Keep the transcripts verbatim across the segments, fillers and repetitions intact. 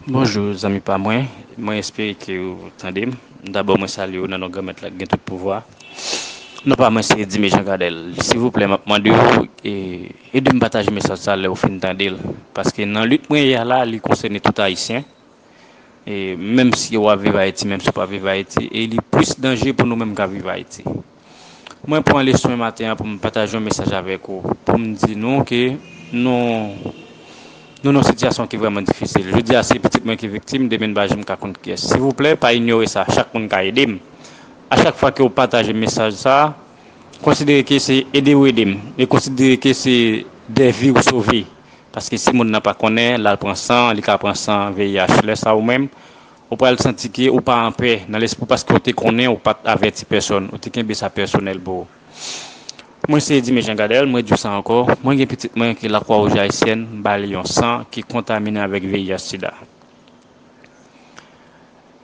Bonjou, zanmi pa mwen. Mwen espere ke ou tande m. Dabò, mwen salye w nan non Granmèt la ki gen tout pouvwa. Non pa mwen, se Edime Jean Gradel. Silvouplè, m ap mande w, e, ede m pataje mesaj sa lè w fin tande l. Paske nan lit mwen ye a la, li konsène tout Ayisyen. E, menm si w ap viv Ayiti, menm si w pa viv Ayiti, e li plis danje pou nou menm k ap viv Ayiti. Mwen pran leson maten an pou m pataje yon mesaj avèk ou, pou m di nou ke nou, nou nan yon sitiyasyon ki vrèman difisil. Jodi a, se pitit mwen ki viktim, demen n pa janm ka konn kiyès. Silvouplè, pa inyore sa, chak moun ka ede m. A chak fwa ke w pataje mesaj sa, konsidere ke se ede w ede m, e konsidere ke se de vi w sove. Paske si moun nan pa konnen, l al pran san, li ka pran san V I H. Lè sa a, ou menm, ou pral santi ke ou pa anpè nan lespri w paske w te konnen, ou pa t avèti pèsonn, ou te kenbe sa pèsonèl pou ou. Mwen se Edime Jean Gradel, mwen di w sa ankò, mwen gen pitit mwen ke Lakwawouj Ayisyèn ba li yon san ki kontamine avèk V I H sida.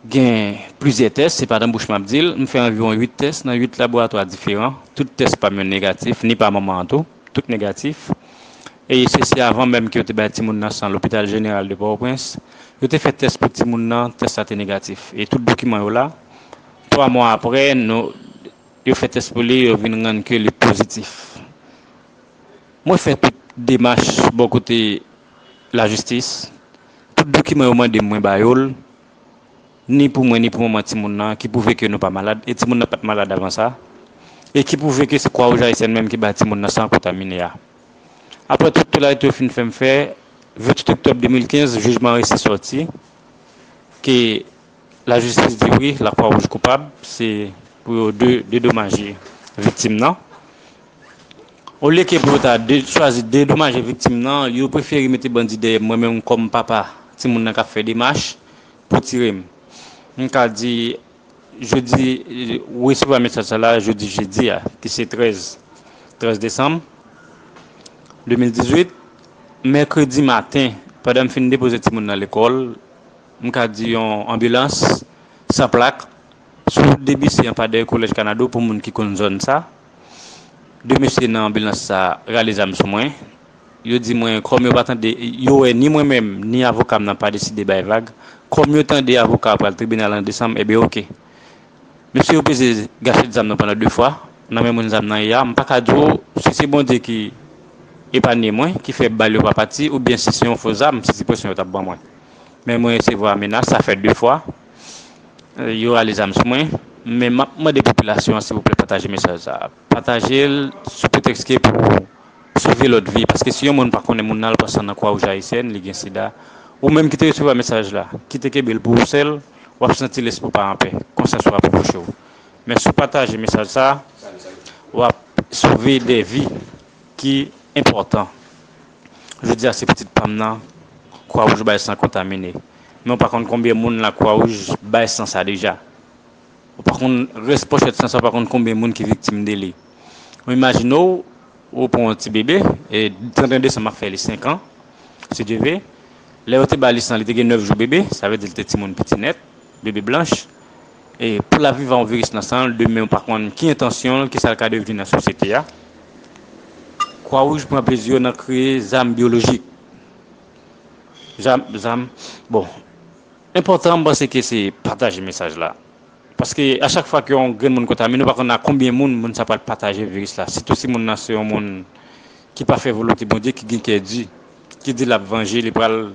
Gen plizyè tès, se pa nan bouch m ap di l, m fè anviwon uit tès nan uit laboratwa diferan, tout tès pa m yo negatif, ni pa manman an tou, tout negatif. E se, se avan menm ke yo te bay timoun nan san Lopital Jeneral de Pòtoprens, yo te fè tès pou timoun nan, tès la te negatif. E tout dokiman yo la, twa mwa apre, nou, yo fè tès pou li, yo vin rann ke li pozitif. Mwen fè tout demach bò kote lajistis, tout dokiman yo mande m, mwen ba yo l, ni pou mwen, ni pou manman timoun nan, ki pwouve ke nou pa malad, e timoun nan pa t malad avan sa, e ki pwouve ke se Kwawouj Ayisyèn menm ki bay timoun nan san kontamine a. Apre tout, tout lalite yo fin fè m fè, venntuit oktòb de mil kenz, jijman resi sòti, ke lajistis di wi, Lakwawouj koupab, se pou yo de, dedomaje viktim nan. Olye ke pou yo ta de, chwazi dedomaje viktim nan, yo prefere mete bandi dèyè mwen menm kòm papa timoun nan k ap fè demach pou tire m. M ka di, jodi, ou resevwa mesaj sa la, jodi jedi a, ki se trèz, trèz desanm de mil dizuit, mèkredi maten, pandan m fin depoze timoun nan lekòl, m ka di yon anbilans san plak sou wout Debisi an pa dèyè Kolèj Kanado pou moun ki konn zòn sa. De mesye nan anbilans sa rale zam sou mwen. Yo di mwen, kòm yo pa tande, yo wè ni mwen menm, ni avoka m nan pa deside bay vag. Kòm yo tande avoka a pral tribinal an desanm, ebyen oke. Mesye yo peze gachèt zam nan pandan de fwa, nan men moun zam nan ye a. M pa ka di w si se Bondye ki epanye mwen, ki fè bal yo pa pati, oubyen si se yon fo zam, si se presyon yo t ap ban mwen. Men mwen resevwa menas, sa fè de fwa. Eh, yo rale zam sou mwen. Men m ap mande popilasyon an, silvouplè, pataje mesaj sa a. Pataje l sou pretèks ke pou sove lòt vi. Paske si yon moun pa konnen moun nan al pran san nan Kwawouj Ayisyèn, li gen sida. Ou menm ki te resevwa mesaj la, ki te kenbe l pou ou sèl, w ap santi lespri w pa anpè, konsyans ou ap repwoche w. Men si w pataje mesaj sa a, w ap sove de vi ki enpòtan. Jodi a, se pitit pa m nan, Kwawouj bay san kontamine. Men w pa konn konbyen moun Lakwawouj bay san sa deja. Ou pa konn rès pòchèt san sa, ou pa konn konbyen moun ki viktim de li. Ou imajine w, ou pran yon ti bebe, e trannteyen desanm ap fè li senk an, si Dye ve. Lè yo te ba li san, li te gen nèf jou bebe, sa vle di li te timoun piti nèt, bebe blanch. E pou l ap viv ak yon viris nan san l, demen ou pa konn ki entansyon l, ki sa l ka devni nan sosyete a. Kwawouj pran plezi yo nan kreye zam byolojik. Zam, zam, bon, enpòtan, m panse ke se pataje mesaj la. Paske a chak fwa ke yon grenn moun kontamine, ou pa konn a konbyen moun, moun sa pral pataje viris la. Sitou si moun nan se yon moun ki pa fè volonte Bondye, ki gen kè di, ki di l ap vanje, li pral,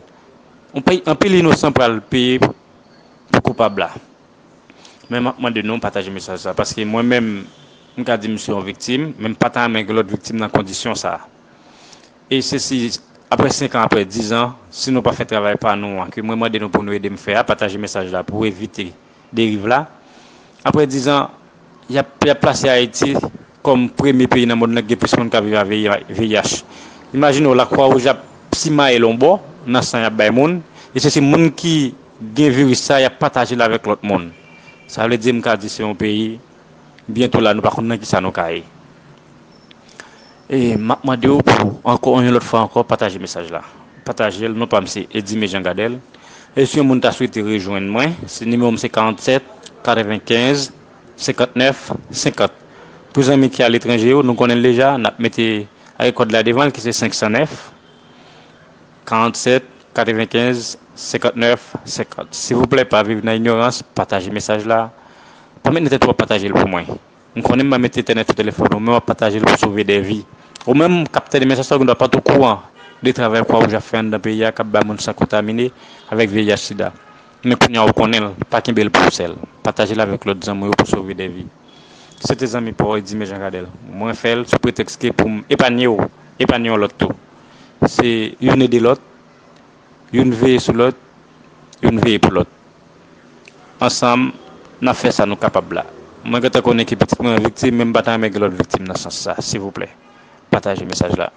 anpil, anpil inosan pral peye pou koupab la. Men m ap mande nou pataje mesaj sa, paske mwen menm, m ka di m se yon viktim, men m pa ta renmen gen lòt viktim nan kondisyon sa. E se si, apre senk an, apre diz an, si nou pa fè travay pa nou an, ke mwen mande nou pou nou ede m fè a, pataje mesaj la pou evite deriv la. Apre diz an, y ap, y ap plase Ayiti kòm premye peyi nan mond lan ki gen plis moun k ap viv ak V I H. Imajine w, Lakwawouj ap simaye l yon bò nan san y ap bay moun, e se si moun ki gen viris sa, y ap pataje l avèk lòt moun. Sa vle di, m ka di se yon peyi, byento la, nou pa konn nan kisa nou ka ye. E m ap mande w pou, ankò, yon lòt fwa ankò, pataje mesaj la. Pataje l, non pa m se Edime Jean Gradel. E si yon moun ta swete rejwenn mwen, se nimewo m se karannsèt, katrevenkenz, senkantnèf, senkant. Pou zanmi ki aletranje yo, nou konnen l deja, n ap mete ak kòd la devan l ki se senk san nèf, karannsèt, katrevenkenz, senkant nèf senkant. Silvouplè, pa viv nan inyorans, pataje mesaj la. Pa mete tèt ou ap pataje l pou mwen. M konnen m pa mete entènèt sou telefòn ou, men w ap pataje l pou sove de vi. Ou menm k ap tande mesaj sa, ou gendwa pa t okouran de travay Kwawouj ap fè anndan peyi a, k ap bay moun san kontamine avèk V I H sida. Men kounye a ou konnen l, pa kenbe l pou ou sèl. Pataje l avèk lòt zanmi w pou sove de vi. Se te zanmi pa w Edime Jean Gradel. Mwen fè l sou pretèks ke pou m epanye w, epanye yon lòt tou. Se youn ede lòt, youn veye sou lòt, youn veye pou lòt. Ansanm, n ap fè sa nou kapab la. Mwen gentan konnen ke pitit mwen an viktim, men m pa ta renmen gen lòt viktim nan sans sa. Silvouplè, pataje mesaj la.